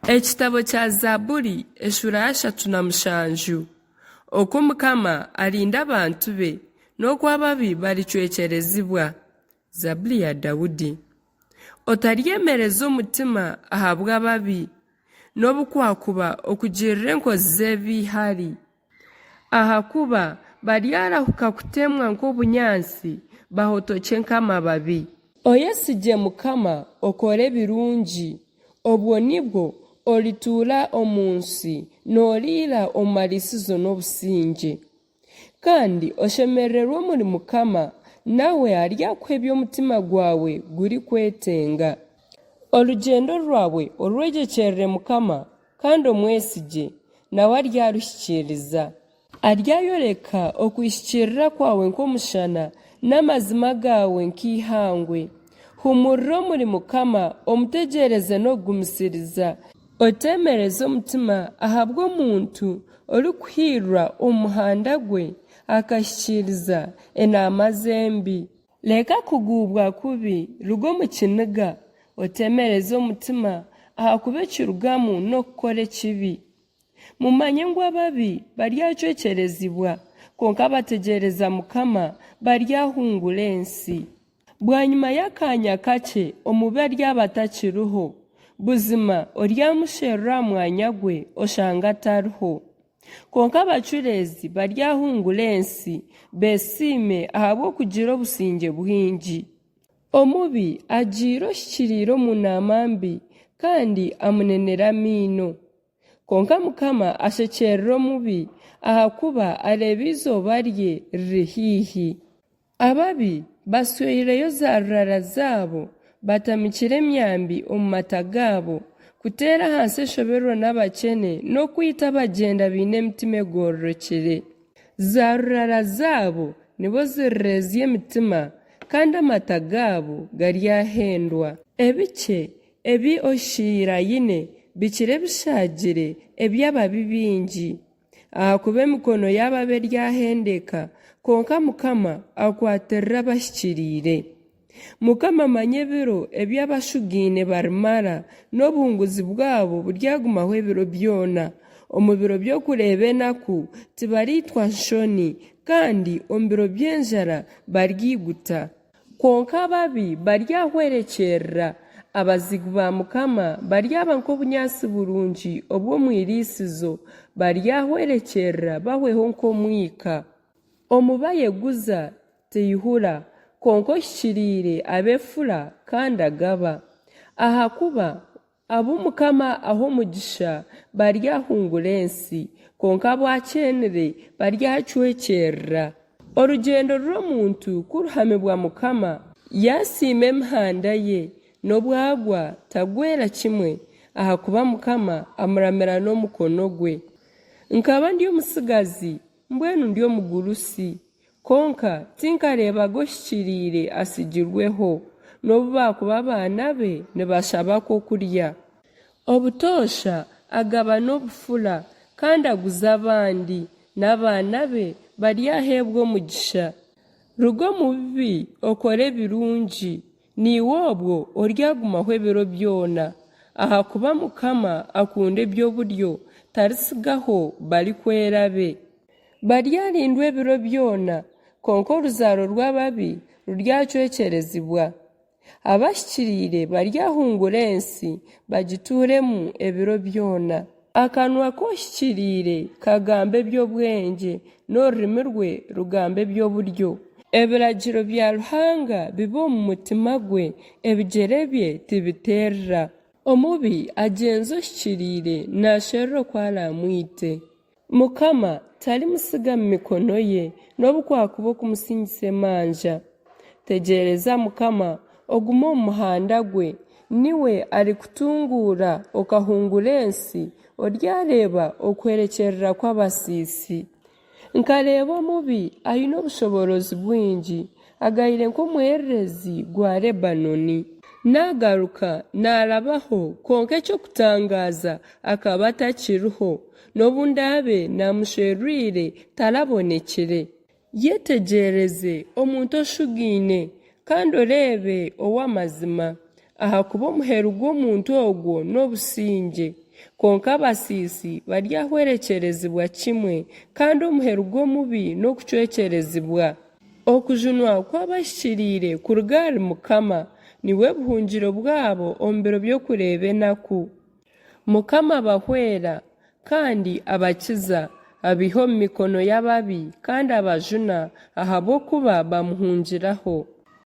Ekitabo kya Zaaburi eshuura ya 37. Oku Mukama arinda abantu be, n'oku ababi baricwekyerezibwa. Zaaburi ya Daudi. Otaryemereza omutima ahabw'ababi, n'obu kwakuba okugirira enkozi z'ebibi eihari. Ahakuba baryarahuka kutemwa nk'obunyaatsi, bahotokye nk'amababi. Oyesigye Mukama okore ebirungi, obwo nibwo orituura omu nsi nooriira omu mariisizo n'obusingye. Kandi oshemerererwe omuri Mukama, nawe aryakuha ebi omutima gwawe gurikwetenga. Orugyendo rwawe orwegyekyerere Mukama, kandi omwesigye, nawe aryaruhikiiriza. Aryayoreka okuhikiirira kwawe nk'omushana, n'amazima gaawe nk'eihangwe. Huumurira omuri Mukama, omutegyereze n'okugumisiriza. Oteemereza omutima ahabw'omuntu orikuhiirwa omu muhanda gwe, akahikiiriza enaama ze mbi. Reka kuguubwa kubi, ruga omu kiniga, oteemereza omutima, ahakuba ekirugamu n'okukora ekibi. Mumanye ngu ababi baryacwekyerezibwa, kwonka abategyereza Mukama baryahungura ensi. Bwanyima y'akaanya kakye omubi aryaba atakiriho. Buzima oryamusherura aha mwanya gwe oshange atariho. Kwonka abacureezi baryahungura ensi, beesiime ahabw'okugira obusingye bwingi. Omubi agiira ohikiriire omu naama mbi, kandi amunenera amaino. Kwonka Mukama ashekyeerera omubi, ahakuba areeba eizooba rye riri haihi. Ababi basyoireyo zaarurara zaabo, batamikire emyambi omu mata gaabo, kuteera ahansi eshoberwa n'abakyene n'okwita abagyenda baine emitima egororokire. Zaarurara zaabo nibo zirireezya emitima, kandi amata gaabo garyahendwa. Ebikye Ebi ohikiriire aine bikira ebishaagire eby'ababi baingi, ahakuba emikono y'ababi eryahendeka, kwonka Mukama akwatirira abahikiriire. Mukama amanya ebiro ebi abashugaine barimara, n'obuhunguzi bwabo buryagumaho ebiro byona. Omu biro by'okureeba enaku tibariitwa nshoni, kandi omu biro by'enjara baryaiguta. Kwonka ababi baryahwerekyerera, abazigu ba Mukama baryaba nk'obunyaatsi burungi obw'omu iriisizo, baryahwerekyerera bahweho nk'omwika. Omubi ayeguza, taihura, kwonka ohikiriire aba efura kandi agaba. Ahakuba Abu Mukama aha omugisha baryahungura ensi, kwonka abu akyenire baryacwekyerera. Orugyendo rw'omuntu ku ruhamibwa Mukama, yaasiima emihanda ye, nobu agwa tagwera kimwe, ahakuba Mukama amuramira n'omukono gwe. Nkaba ndi omutsigazi, mbwenu ndi omugurusi, Kwonka tinkareebaga ohikiriire atsigirweho, n'obu baakuba abaana be nibashaba ak'okurya. Obutoosha agabana obufura, kandi aguza abandi, n'abaana be baryaheebwa omugisha. Ruga omu bibi okore ebirungi, naiwe obwo oryagumaho ebiro byona, ahakuba Mukama akunda eby'oburyo, taritsigaho barikwera be. Baryarindwa ebiro byona, kwonka oruzaaro rw'ababi ruryacwekyerezibwa. Abahikiriire baryahungura ensi, bagituuremu ebiro byona. Akanwa k'ohikiriire kagamba eby'obwengye, n'orurimi rwe rugamba eby'oburyo. Ebiragiro bya Ruhanga biba omu mutima gwe, ebigyere bye tibiterera. Omubi agyenza ohikiriire, naasherura oku araamwite. Mukama tarimutsiga mu mikono ye, n'obu kwakuba okumusingisa emanja. Tegyereza Mukama, ogume omu muhanda gwe, niwe arikutunguura okahungura ensi, oryareeba okuhwerekyerera kw'abasiisi. Nkareeba omubi aine obushoboorozi bwingi, Agaire nk'omwererezi gwa Lebanooni. Naagaruka naarabaho, kwonka eky'okutangaaza akaba atakiriho. N'obu ndaabe naamusherwire, tarabonekire. Yetegyereze omuntu oshugaine, kandi oreebe ow'amazima, ahakuba omuheru gw'omuntu ogwo n'obusingye. Kwonka abasiisi baryahwerekyerezibwa kimwe, kandi omuheru gw'omubi n'okucwekyerezibwa. Okujunwa kw'abahikiriire kuruga ahari Mukama, niwe buhungiro bwabo omu biro by'okureeba enaku. Mukama abahwera, kandi abakiza, abaiha omu mikono y'ababi, kandi abajuna, ahabw'okuba bamuhungiraho.